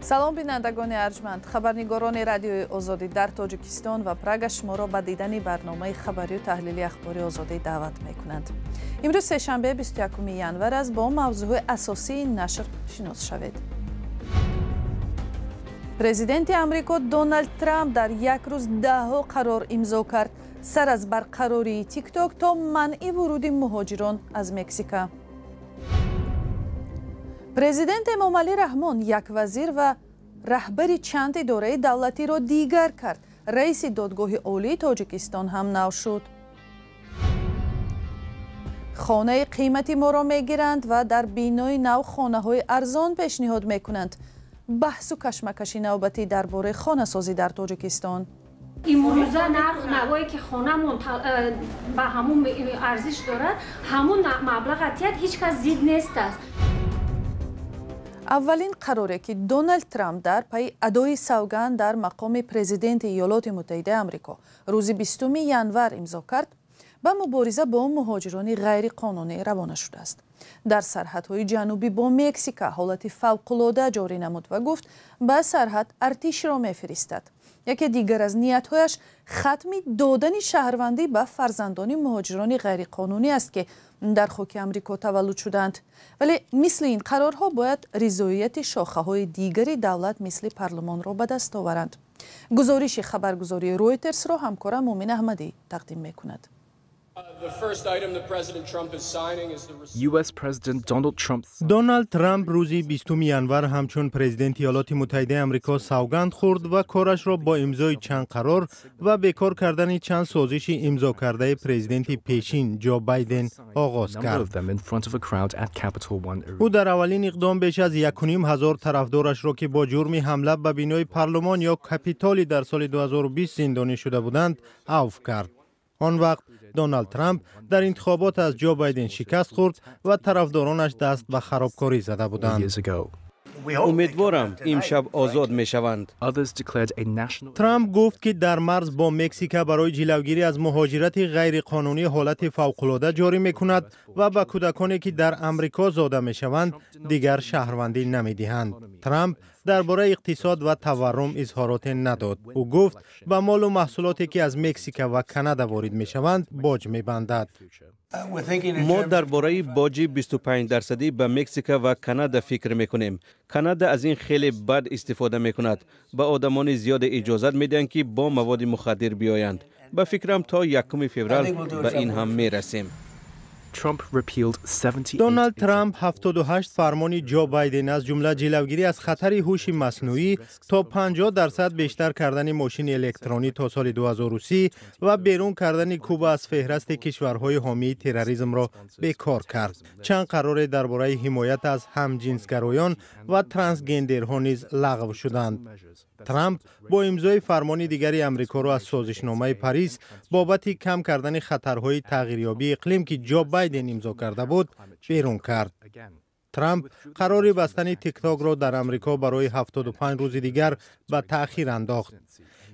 Салом, бинандагони арҷманд. Хабарнигорони Радиои Озодӣ дар Тоҷикистон ва Прага шуморо ба дидани барномаи хабарию таҳлили Ахбори Озодӣ даъват мекунанд. Имрӯз сешанбе, 21 январ аст. Бо мавзӯъҳои асосии нашр шинос шавед. Президенти Амрико Доналд Трамп дар як рӯз даҳҳо қарор имзо кард, сар аз барқарории Тикток то манъи вуруди муҳоҷирон аз Мексика. Президент Эмомалӣ Раҳмон як вазир ва раҳбари чанд идораи давлатиро дигар кард. Раиси Додгоҳи Олии Тоҷикистон ҳам нав шуд. Хонаи қимати моро мегиранд ва дар бинои нав хонаҳои арзон пешниҳод мекунанд. Баҳсу кашмакаши навбатӣ дар бораи хонасозӣ дар Тоҷикистон. Имрӯза нарх навое, ки хонамон ба ҳамун арзиш дорад, ҳамун маблағ атият, ҳеҷ кас зид нест аст. Аввалин қароре, ки Доналд Трамп дар пайи адои савганд дар мақоми президенти Иёлоти Муттаҳидаи Амрико рӯзи 20 январ имзо кард, ба мубориза бо муҳоҷирони ғайриқонунӣ равона шудааст. Дар сарҳадҳои ҷанубӣ бо Мексика ҳолати фавқулода ҷорӣ намуд ва гуфт, ба сарҳад артишро мефиристад. Яке дигар аз ниятҳояш хатми додани шаҳрвандӣ ба фарзандони муҳоҷирони ғайриқонунӣ аст, ки дар хоки Амрико таваллуд шудаанд. Вале мисли ин қарорҳо бояд ризоияти шохаҳои дигари давлат, мисли парлумонро ба даст оваранд. Гузориши хабаргузории Ройтерсро ҳамкорам Мумин Аҳмадӣ тақдим мекунад. US President Donald Trump Доналд Трамп рӯзи 20 январ ҳамчун президенти Иёлоти Муттаҳидаи Амрико савганд хӯрд ва корашро бо имзои чанд қарор ва бекор кардани чанд созиши имзокардаи президенти пешин Ҷо Байден оғоз кард. Ӯ дар аввалин иқдом беш аз 1500 тарафдорашро, ки бо ҷурми ҳамла ба бинои парлумон ё Капитолӣ дар соли 2020 зиндонӣ шуда буданд, авф кард. Он вақт Доналд Трамп дар интихобот аз Ҷо Байден шикаст хӯрд ва тарафдоронаш даст ба харобкорӣ зада буданд. Умедворам, имшаб озод мешаванд. Трамп гуфт, ки дар марз бо Мексика барои ҷилавгирӣ аз муҳоҷирати ғайриқонунӣ ҳолати фавқулода ҷорӣ мекунад ва ба кӯдаконе, ки дар Амрико зода мешаванд, дигар шаҳрвандӣ намедиҳанд. Трамп дар бораи иқтисод ва таваррум изҳороте надод. Ӯ гуфт, ба молу маҳсулоте, ки аз Мексика ва Канада ворид мешаванд, боҷ мебандад. Мо дар бораи боҷи 25 дарсадӣ ба Мексика ва Канада фикр мекунем. Канада аз ин хеле бад истифода мекунад, ба одамони зиёде иҷозат медиҳанд, ки бо маводи мухаддир биёянд. Ба фикрам, то 1 феврал ба ин ҳам мерасем. Доналд Трамп 78 фармони Ҷо Байден, аз ҷумла ҷилавгирӣ аз хатари ҳуши маснуӣ, то 50% бештар кардани мошини электронӣ то соли 2030 ва берун кардани Куба аз феҳрасти кишварҳои ҳомии терроризмро бекор кард. Чанд қароре дар бораи ҳимоят аз ҳамҷинсгароён ва трансгендерҳо низ лағв шуданд. Трамп бо имзои фармони дигари Амрикоро аз созишномаи Парис бобати кам кардани хатарҳои тағйирёбии иқлим, ки Ҷо Байден имзо карда буд, берун кард. Трамп қарори бастани Тиктокро дар Амрико барои 75 рӯзи дигар ба таъхир андохт.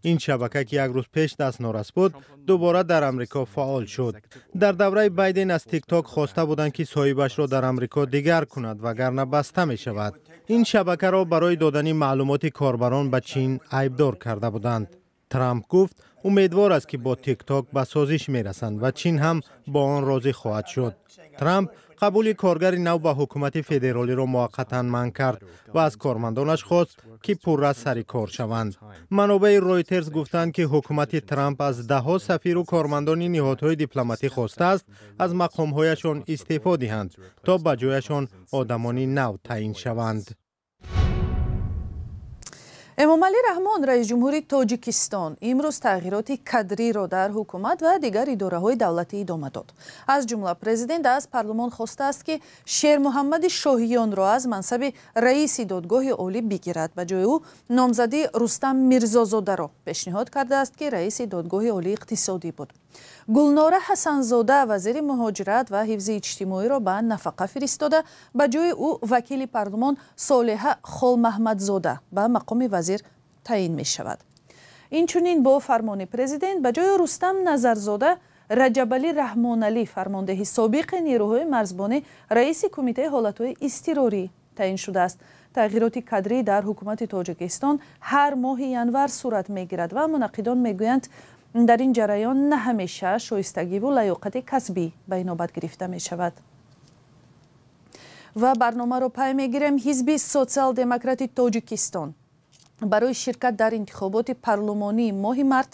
Ин шабака, ки як рӯз пеш дастнорас буд, дубора дар Амрико фаъол шуд. Дар давраи Байден аз Тикток хоста буданд, ки соҳибашро дар Амрико дигар кунад, вагарна баста мешавад. Ин шабакаро барои додани маълумоти корбарон ба Чин айбдор карда буданд. Трамп гуфт, умедвор аст, ки бо Тикток ба созиш мерасанд ва Чин ҳам бо он розӣ хоҳад шуд. Трамп қабули коргари нав ба ҳукумати федералиро муваққатан манъ кард ва аз кормандонаш хост, ки пурра сари кор шаванд. Манобеи Ройтерс гуфтанд, ки ҳукумати Трамп аз даҳҳо сафиру кормандони ниҳодҳои дипломатӣ хостааст, аз мақомҳояшон истеъфо диҳанд, то ба ҷояшон одамони нав таъин шаванд. Эмомалӣ Раҳмон, раисҷумҳури Тоҷикистон, имрӯз тағйироти кадриро дар ҳукумат ва дигар идораҳои давлатӣ идома дод. Аз ҷумла президент аз парлумон хостааст, ки Шермуҳаммади Шоҳиёнро аз мансаби раиси Додгоҳи Олӣ бигирад. Ба ҷои ӯ номзадии Рустам Мирзозодаро пешниҳод кардааст, ки раиси Додгоҳи Олии иқтисодӣ буд. Гулнора Ҳасанзода, вазири муҳоҷират ва ҳифзи иҷтимоиро ба нафақа фиристода, ба ҷои ӯ вакили парлумон Солиҳа Холмаҳмадзода ба мақоми вазир таъин мешавад. Инчунин бо фармони президент ба ҷои Рустам Назарзода Раҷабалӣ Раҳмоналӣ, фармондеҳи собиқи нерӯҳои марзбонӣ, раиси Кумитаи ҳолатҳои изтирорӣ Таъин шудааст. Тағйироти кадрӣ дар ҳукумати Тоҷикистон ҳар моҳи январ сурат мегирад ва мунаққидон мегӯянд, дар ин ҷараён на ҳамеша шоистагиву лаёқати касбӣ ба инобат гирифта мешавад. Ва барномаро пай мегирем. Ҳизби Социал-демократи Тоҷикистон барои ширкат дар интихоботи парлумонии моҳи март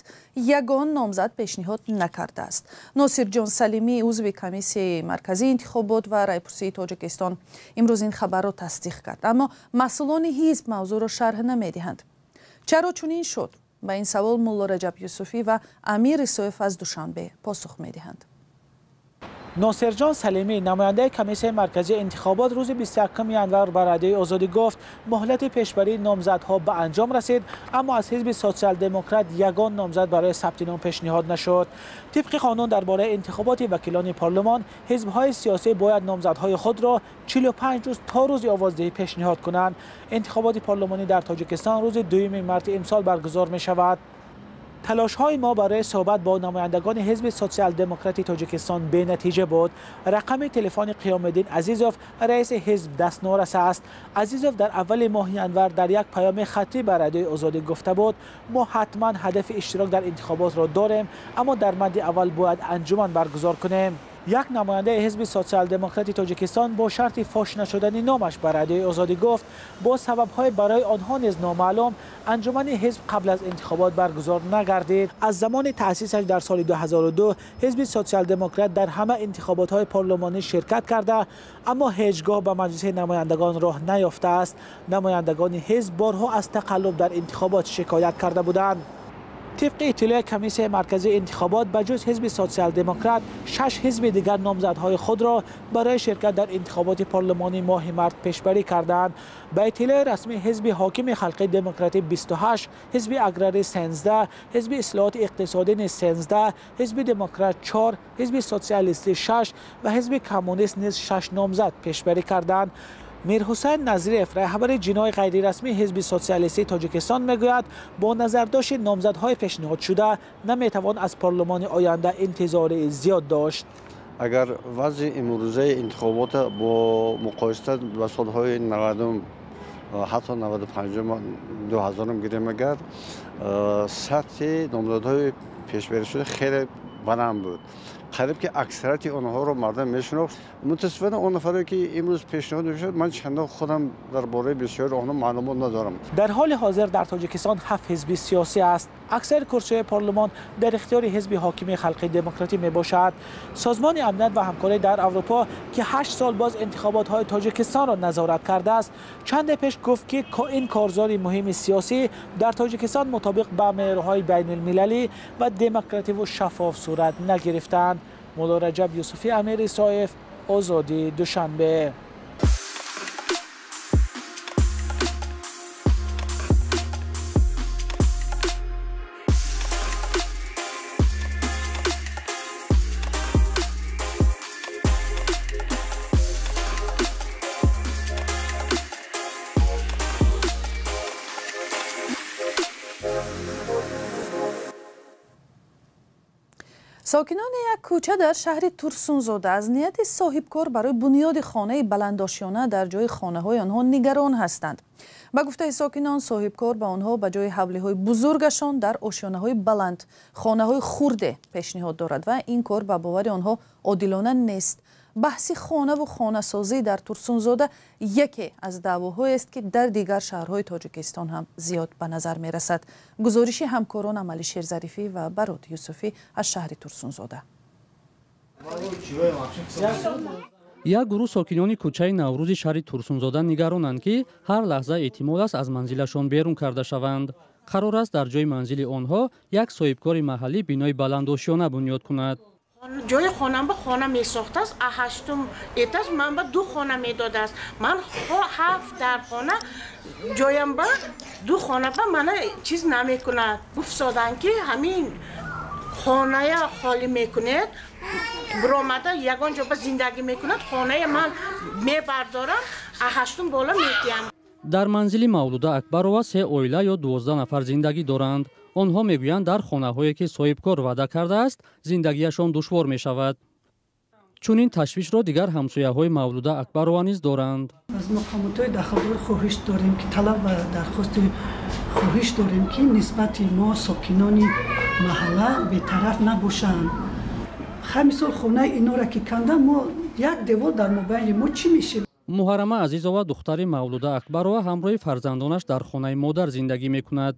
ягон номзад пешниҳод накардааст. Носирҷон Салимӣ, узви Комиссияи марказии интихобот ва райпурсии Тоҷикистон, имрӯз ин хабарро тасдиқ кард, аммо масъулони ҳизб мавзӯъро шарҳ намедиҳанд. Чаро чунин шуд? Ба ин савол Мулло Раҷаб Юсуфӣ ва Амир Исоев аз Душанбе посух медиҳанд. Носирҷон Салимӣ, намояндаи Комиссияи марказии интихобот, рӯзи 21 январ ба Радиои Озодӣ гуфт, муҳлати пешбарии номзадҳо ба анҷом расид, аммо аз ҳизби Социал-демократ ягон номзад барои сабти ном пешниҳод нашуд. Тибқи қонун дар бораи интихоботи вакилони парлумон, ҳизбҳои сиёсӣ бояд номзадҳои худро 45 рӯз то рӯзи овоздиҳӣ пешниҳод кунанд. Интихоботи парлумонӣ дар Тоҷикистон рӯзи 2 марти имсол баргузор мешавад. Талошҳои мо барои суҳбат бо намояндагони ҳизби Социал-демократи Тоҷикистон бенатиҷа буд. Рақами телефони Қиёмиддин Азизов, раиси ҳизб, дастнорас аст. Азизов дар аввали моҳи январ дар як паёми хаттӣ ба Радиои Озодӣ гуфта буд, мо ҳатман ҳадафи иштирок дар интихоботро дорем, аммо дар мадди аввал бояд анҷуман баргузор кунем. Як намояндаи ҳизби Социал-демократи Тоҷикистон бо шарти фош нашудани номаш ба Радиои Озодӣ гуфт, бо сабабҳои барои онҳо низ номаълум анҷумани ҳизб қабл аз интихобот баргузор нагардид. Аз замони таъсисаш дар соли 2002 ҳизби Социал-демократ дар ҳама интихоботҳои парлумонӣ ширкат карда, аммо ҳеҷ гоҳ ба Маҷлиси намояндагон роҳ наёфтааст. Намояндагони ҳизб борҳо аз тақаллуб дар интихобот шикоят карда буданд. Тибқи иттилои Комиссияи марказии интихобот, ба ҷуз ҳизби Социал-демократ, 6 ҳизби дигар номзадҳои худро барои ширкат дар интихоботи парлумонии моҳи март пешбарӣ карданд. Ба иттилои расмӣ, ҳизби ҳокими Халқи демократӣ 28, ҳизби аграрӣ 13, ҳизби ислоҳоти иқтисодӣ низ 13, ҳизби демократ 4, ҳизби социалистӣ 6 ва ҳизби коммунист низ 6 номзад пешбарӣ карданд. Мирҳусайн Назриев, раҳбари ҷиноҳи ғайрирасмии ҳизби Социалистии Тоҷикистон, мегӯяд, бо назардошти номзадҳои пешниҳодшуда наметавон аз парлумони оянда интизори зиёд дошт. Агар вазъи имрӯзаи интихобота бо муқоиса ба солҳои 90 ҳатто 95 2000 гирем, агар сатҳи номзадҳои пешбаришуда хеле баланд буд. Қариб ки аксарияти онҳоро мардум мешинохт. Мутаассифона, он нафаре ки имрӯз пешниҳод мешавад, ман чандон худам дар бораи бисёри онҳо маълумот надорам. Дар ҳоли ҳозир дар Тоҷикистон 7 ҳизби сиёсӣ аст. Аксари курсиҳои парлумон дар ихтиёри ҳизби ҳокими Халқи демократӣ мебошад. Созмони Амният ва ҳамкорӣ дар Аврупо, ки 8 сол боз интихоботҳои Тоҷикистонро назорат кардааст, чанде пеш гуфт, ки ин корзори муҳими сиёсӣ дар Тоҷикистон мутобиқ ба меъёрҳои байналмилалӣ ва демокративу шаффоф сурат нагирифтаанд. Мулло Раҷаб Юсуфӣ, Амир Исоев, Озодӣ, Душанбе. Сокинони як кӯча дар шаҳри Турсунзода аз нияти соҳибкор барои бунёди хонаи баландошёна дар ҷои хонаҳои онҳо нигарон ҳастанд. Ба гуфтаи сокинон, соҳибкор ба онҳо ба ҷои ҳавлиҳои бузургашон дар ошёнаҳои баланд хонаҳои хурде пешниҳод дорад ва ин кор ба бовари онҳо одилона нест. Баҳси хонаву хонасозӣ дар Турсунзода яке аз даъвоҳоест, ки дар дигар шаҳрҳои Тоҷикистон ҳам зиёд ба назар мерасад. Гузориши ҳамкорон Амалишер Зарифӣ ва Барот Юсуфӣ аз шаҳри Турсунзода. Як гурӯҳ сокинони кӯчаи Наврӯзи шаҳри Турсунзода нигаронанд, ки ҳар лаҳза эҳтимол аст аз манзилашон берун карда шаванд. Қарор аст дар ҷои манзили онҳо як соҳибкори маҳаллӣ бинои баландошёна бунёд кунад. Ҷои хонам ба хона месохтааст, ҳаштум этаж ман ба 2 хона медодааст. Ман 7 дар хона ҷоям ба 2 хона ба мана чиз намекунад. Гуфтоданд, ки ҳамин хоная холӣ мекунед, биромада ягон ҷо ба зиндагӣ мекунад, хонаи ман мебардорам, ҳаштум боло метиҳам. Дар манзили Мавлуда Акбарова 3 оила ё 12 нафар зиндагӣ доранд. Онҳо мегӯянд, дар хонаҳое ки соҳибкор ваъда кардааст, зиндагиашон душвор мешавад. Чунин ташвишро дигар ҳамсояҳои Мавлуда Акбарова низ доранд. Аз мақомотҳои дахлдор хоҳиш дорем, ки талаб ва дархости хоҳиш дорем, ки нисбати мо сокинони маҳалла бетараф набошанд. Мисол, хонаи инора ки канда, мо як девор дар мобайни мо чӣ мешем? Муҳаррама Азизова, духтари Мавлуда Акбарова, ҳамроҳи фарзандонаш дар хонаи модар зиндагӣ мекунад.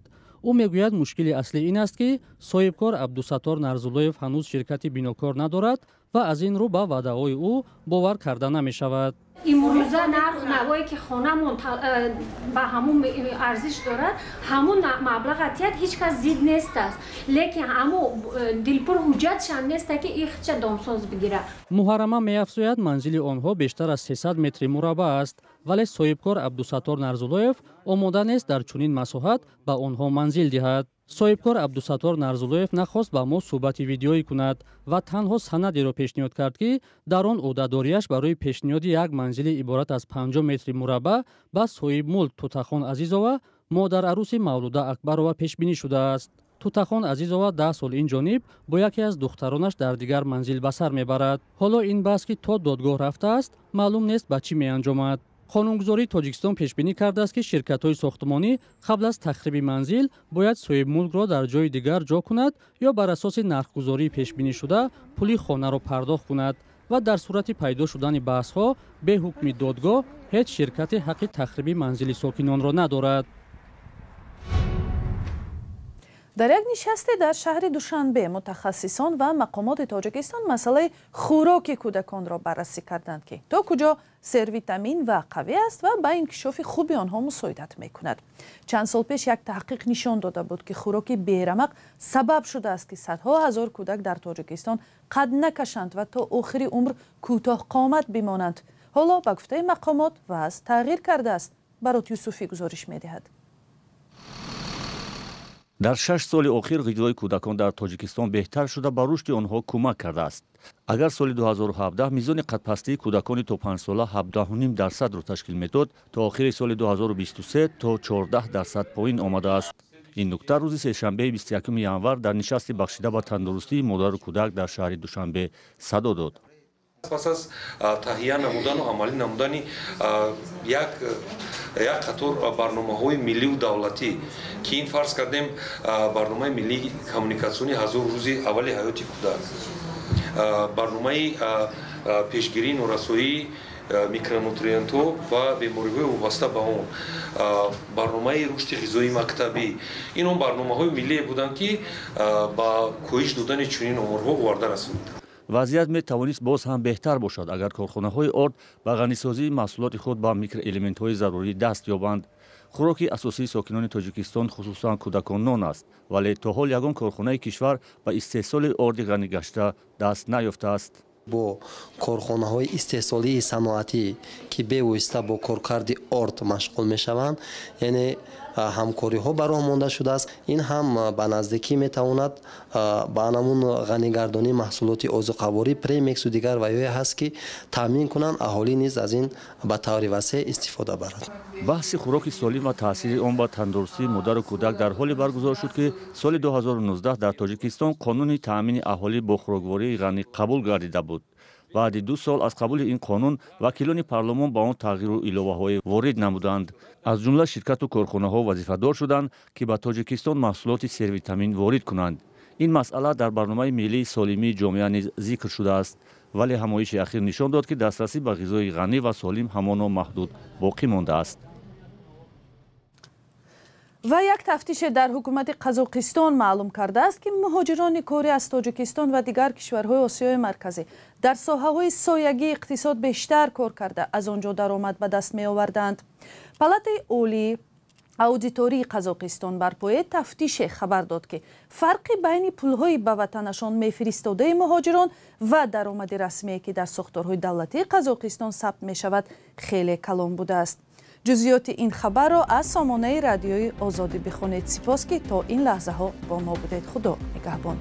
Ӯ мегӯяд, мушкили аслӣ ин аст, ки соҳибкор Абдусаттор Нарзуллоев ҳанӯз ширкати бинокор надорад ва аз ин рӯ ба ваъдаҳои ӯ бовар карда намешавад. Имрӯза нарх навое ки хонамон ба ҳамун арзиш дорад, ҳамун маблаға тият, ҳеҷ кас зид нест аст, лекин ҳамун дилпур ҳуҷҷатшам неста, ки ихча домсоз бигирад. Муҳаррама меафзояд, манзили онҳо бештар аз 300 метри мураббаъ аст, вале соҳибкор Абдусаттор Нарзуллоев омода нест дар чунин масоҳат ба онҳо манзил диҳад. Соҳибкор Абдусаттор Нарзуллоев нахост ба мо суҳбати видеоӣ кунад ва танҳо санадеро пешниҳод кард, ки дар он ӯҳдадориаш барои пешниҳоди як манзили иборат аз 50 метри мураббаъ ба соҳибмулк Тутахон Азизова, модарарӯси Мавлуда Акбарова, пешбинӣ шудааст. Тутахон Азизова 10 сол ин ҷониб бо яке аз духтаронаш дар дигар манзил ба сар мебарад. Ҳоло ин баҳс, ки то додгоҳ рафтааст, маълум нест ба чӣ меанҷомад. Қонунгузории Тоҷикистон пешбинӣ кардааст, ки ширкатҳои сохтмонӣ қабл аз тахриби манзил бояд соҳибмулкро дар ҷои дигар ҷо кунад ё бар асоси нархгузории пешбинишуда пули хонаро пардохт кунад ва дар сурати пайдо шудани баҳсҳо бе ҳукми додгоҳ ҳеҷ ширкате ҳаққи тахриби манзили сокинонро надорад. Дар як нишасте дар шаҳри Душанбе мутахассисон ва мақомоти Тоҷикистон масъалаи хӯроки кӯдаконро баррасӣ карданд, ки то куҷо сервитамин ва қавӣ аст ва ба инкишофи хуби онҳо мусоидат мекунад. Чанд сол пеш як таҳқиқ нишон дода буд, ки хӯроки берамақ сабаб шудааст, ки садҳо ҳазор кӯдак дар Тоҷикистон қад накашанд ва то охири умр кӯтоҳқомат бимонанд. Ҳоло ба гуфтаи мақомот вазъ тағйир кардааст. Барот Юсуфӣ гузориш медиҳад. Дар 6 соли охир ғизои кӯдакон дар Тоҷикистон беҳтар шуда, ба рушди онҳо кӯмак кардааст. Агар соли 2017 мизони қадпастии кӯдакони то 5 сола 17,5%-ро ташкил медод, то охири соли 2023 то 14% поин омадааст. Ин нукта рӯзи сешанбеи 21 январ дар нишасти бахшида ба тандурустии модару кӯдак дар шаҳри Душанбе садо дод. Пас аз таҳия намудану амалӣ намудани як қатор барномаҳои миллию давлатӣ, ки ин фарз кардем барномаи миллии коммуникатсиони 1000 рӯзи аввали ҳаёти кӯдак, барномаи пешгирии норасоии микронутриентҳо ва бемориҳои вобаста ба он, барномаи рушди ғизои мактабӣ, ин он барномаҳои миллие буданд, ки ба коҳиш додани чунин оморҳо оварда расонид. Вазъият метавонист боз ҳам беҳтар бошад, агар корхонаҳои орд ба ғанисозии маҳсулоти худ ба микроэлементҳои зарурӣ даст ёбанд. Хӯроки асосии сокинони Тоҷикистон, хусусан кӯдакон, нон аст, вале то ҳол ягон корхонаи кишвар ба истеҳсоли орди ғанигашта даст наёфтааст. Бо корхонаҳои истеҳсолии саноатӣ, ки бевосита бо коркарди орд машғул мешаванд, яъне ҳамкориҳо ба роҳ монда шудааст. Ин ҳам ба наздикӣ метавонад ба анамун ғанигардонии маҳсулоти озуқаворӣ, премиксу дигар ваёе ҳаст, ки таъмин кунанд, аҳолӣ низ аз ин ба таври васеъ истифода барад. Баҳси хӯроки солим ва таъсири он ба тандурустии модару кӯдак дар ҳоле баргузор шуд, ки соли 2019 дар Тоҷикистон қонуни таъмини аҳолӣ бо хӯроквории ғанӣ қабул гардида буд. Баъди 2 сол аз қабули ин қонун вакилони парлумон ба он тағйиру иловаҳое ворид намуданд. Аз ҷумла ширкату корхонаҳо вазифадор шуданд, ки ба Тоҷикистон маҳсулоти сервитамин ворид кунанд. Ин масъала дар барномаи миллии солимии ҷомеа низ зикр шудааст, вале ҳамоиши ахир нишон дод, ки дастрасӣ ба ғизои ғанӣ ва солим ҳамоно маҳдуд боқӣ мондааст. Ва як тафтише дар ҳукумати Қазоқистон маълум кардааст, ки муҳоҷирони корӣ аз Тоҷикистон ва дигар кишварҳои Осиёи Марказӣ дар соҳаҳои соягии иқтисод бештар кор карда, аз он ҷо даромад ба даст меоварданд. Палатаи олии аудитории Қазоқистон бар пояи тафтише хабар дод, ки фарқи байни пулҳои ба ватанашон мефиристодаи муҳоҷирон ва даромади расмие, ки дар сохторҳои давлатии Қазоқистон сабт мешавад, хеле калон будааст. Ҷузъиёти ин хабарро аз сомонаи радиои Озодӣ бихонед. Сипос, ки то ин лаҳзаҳо бо мо будед. Худо нигаҳбон.